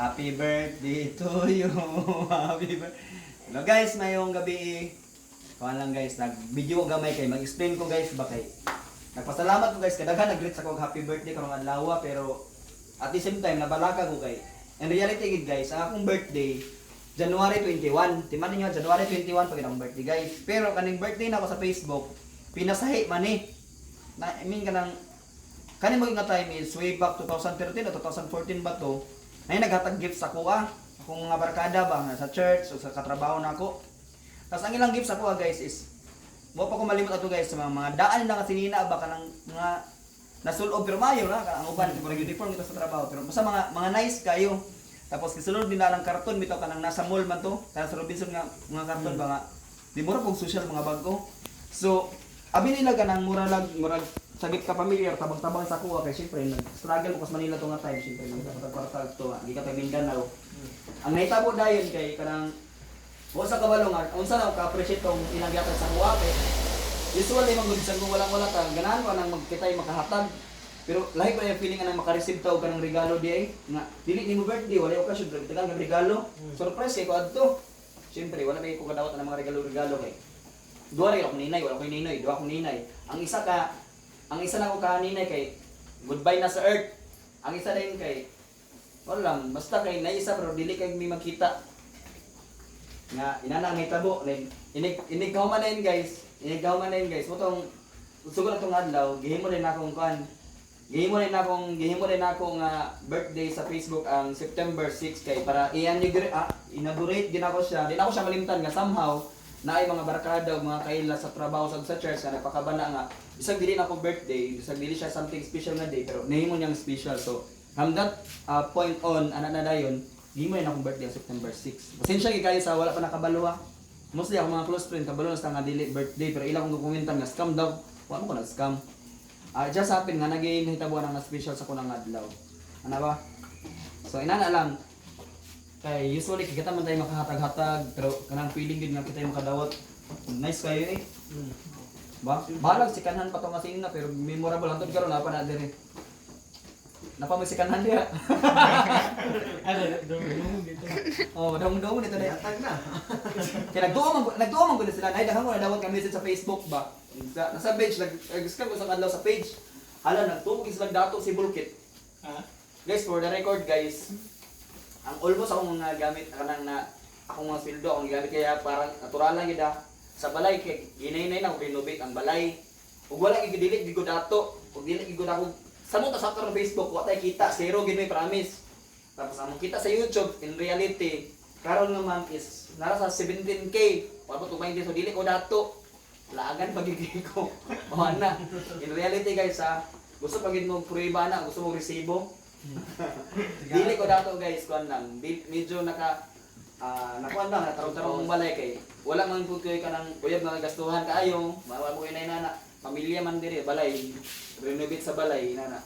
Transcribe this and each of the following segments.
Happy birthday to you. Happy birthday. Hello guys, mayong gabi. Kuan lang guys, nag-video ko gamay kay mag-explain ko guys ba kay nagpasalamat ko guys kay daghan nag-greet sa ko og happy birthday karong adlaw, pero at the same time nabalaka ko kay in reality gid guys, ang akong birthday January 21. Timan ninyo, January 21 pag akong birthday guys. Pero kaning birthday na ako sa Facebook, pinasahi man eh. Na, I mean kanang kani mo nga time is way back 2013 o 2014 ba to, na naghatag gift sa ako ah. Akong mga barkada ba nga sa church o sa katrabaho na ako. Tapos ang ilang gift sa ako ah, guys, is mo pa ko malimot ato guys, sa mga daan lang kasi nina ba kanang mga nasulob pero maayo na ang uban kay murag uniform ito sa trabaho pero basta mga nice kayo. Tapos gisulod din na ang karton bitaw kanang nasa mall man to, kanang sa Robinson nga mga karton ba nga di mura pog social mga bago. So abi nila kanang mura lag murag sagip ka pamilyar tabang-tabang sa kuha kay syempre nag-struggle ko sa Manila to nga time, syempre nagkakwarta to gi ka Mindanao. Ang nahitabo dayon kay kanang wa sa kabalo nga unsa na ka appreciate tong ilang gihatag sa kuha kay usually man gud sa kung walang wala ka ganahan ko nang magkitay makahatag, pero lahi pa yung feeling nga nang makareceive ta og kanang regalo di ay nga dili nimo birthday, wala okasyon, pero tagal nga regalo, surprise kay ko adto. Syempre wala may ko kadawat ang mga regalo-regalo kay duha ra akong ninay, wala koy ninoy, duha akong ninay. Ang isa na ko ka ninay kay goodbye na sa earth. Ang isa din kay wala lang, basta kay naisa pero dili kay may makita. Nga inana ang hitabo then inig inig kahuman na yun guys. Inig kahuman na yun guys. Motong sugod atong adlaw, gihimo rin akong kuan. Gihimo rin ako nga birthday sa Facebook ang September 6 kay para i-inaugurate inaugurate gin ako siya. Di na ako siya malimtan nga somehow naay mga barkada ug mga kaila sa trabaho sa church nga nagpakabana nga bisag dili na ako birthday, bisag dili siya something special nga day, pero nahimo niyang special. So from that point on, ana na dayon, gihimo na akong birthday ang September 6. Pasensya gyud kayo sa wala pa nakabalo ha. Mostly ako mga close friend kabalo na sa nga dili birthday, pero ilang kong dokumentan nga scam daw. Wa mo ko nag-scam. Ah, just happen nga naging nahitabuan nga special sa kunang adlaw. Ana ba? So inana lang kay usually kay kita man tayo makahatag-hatag pero kanang feeling gid nga kita yung makadawat. Nice kayo eh. Ba? Balag si kanhan pa to nga sina pero memorable hantod karon na pa na dire. Napa mo si kanhan diha. Ano, dong dito. Oh, dong-dong dito na. Hatag na. Kaya nagtuo man gud sila. Nay daghan ko nadawat nga message sa Facebook ba. Nasa page nag nag ko sa adlaw sa page. Hala, nagtuo gid sila dato si Bulkit. Ha? Guys, for the record guys, ang almost akong mga gamit kanang na akong mga sweldo akong gamit kaya parang natural lang gid ah. Sa balay kay ginaynay na ko renovate ang balay. Ug wala gid dili gid ko dato, ug dili gid ko dako sa mo ta sa karon Facebook wa tay kita, zero gid may promise. Tapos ang kita sa YouTube in reality karon nga month is nara sa 17K. Wa pa tumay so dili ko dato. Laagan pagiging ko. O na. In reality guys ha, gusto pag mo prueba na, gusto mo resibo. Dili ko dato guys, kuan lang. Medyo naka nakuan lang, natarong-tarong mong balay kay wala man pud kayo kanang uyab nga gastuhan kaayo, wala mo inay nana. Pamilya man diri balay, renovate sa balay nana.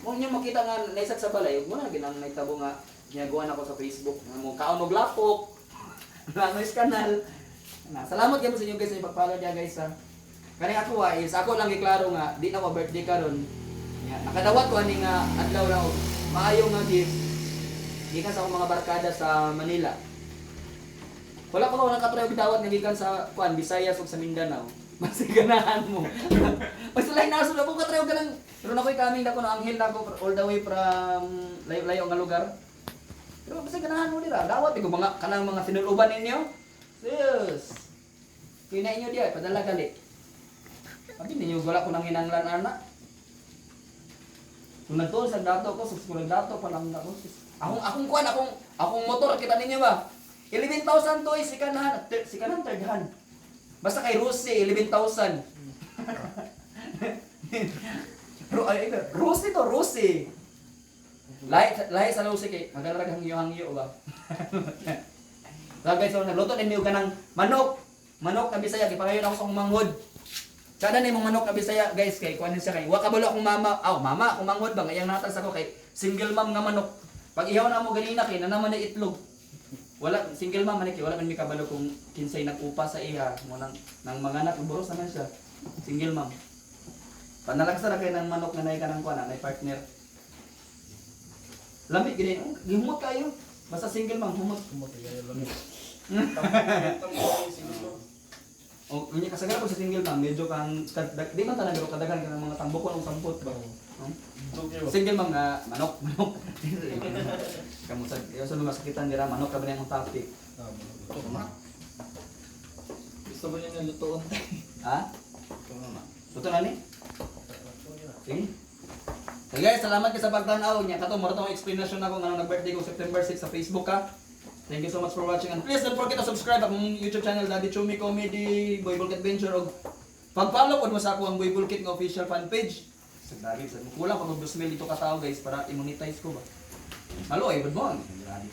Mo inyo makita nga naisag sa balay, ug mo na ginang naitabo nga ginagawa nako sa Facebook nga mo kaon og lapok. Noise kanal. Na, salamat kayo sa inyo guys sa inyong pagpalo diya guys ha. Kani ako ah, is ako lang giklaro nga di na ko birthday karon. Ya, nakadawat ko ani nga adlaw lang og maayo nga gift gikan sa akong mga barkada sa Manila. Wala pa ko nakatry og dawat nga gikan sa kuan Visayas ug sa Mindanao. Mas ganahan mo. Basta lain naso na ko katry og kanang pero nakoy kaming dako na anghel nako all the way from layo-layo nga lugar. Pero basta ganahan mo dira, dawat ko mga kanang mga sinuluban ninyo. Sus. Kina inyo diya, padala gali. Abi ninyo wala ko nang hinanglan ana. Kung nagtuon sa dato ko, sus, kung nagdato pa lang ako. Sus. Akong akong kuan, akong akong motor kita ninyo ba? 11,000 to eh, second hand, second hand, third hand. Basta kay Rusi, 11,000. Ay, ay, Rusi to, Rusi. Lahi, lahi sa Rusi kay magalarag hangyo-hangyo ba? So guys, so, nagluto din niyo kanang manok. Manok na Bisaya, gipangayon ako sa akong manghod. Sada na imong manok na Bisaya, guys, kay kuan siya kay wa kabalo akong mama. Aw, mama, akong manghod ba ngayang natag sa ko kay single mom nga manok. Pag ihaw na mo ganina kay na naman na itlog. Wala single mom man kay wala man mi kabalo kung kinsay nag-upa sa iya mo nang nang mga anak boros naman siya. Single mom. Panalagsa na kay ng manok nga nay kanang kuan nay partner. Lami gini, gihumot kayo. Basta single man humot. Humot kayo lami. O unya kasagaran ko sa single man medyo kang di man tanan pero kadaghan ka ng mga tambukon og sampot ba. Single man nga manok, manok. Kamu sa iyo sa mga sakitan dira manok ka ba ang topic. Gusto ba niya nalutoon? Ha? Luto na ni? Sige. So guys, salamat kay sa pagtan-aw niya. Kato mura tong explanation nako nga nag-birthday ko September 6 sa Facebook ha. Thank you so much for watching and please don't forget to subscribe akong YouTube channel, Daddy Chumi Comedy, Boy Bulk Adventure, og pag-follow pod mo sa ako ang Boy Bulkit nga official fan page. Sa dagi sa kulang pag 2,000 dito ka tao guys para i-monetize ko ba. Halo ay good morning. Grabe.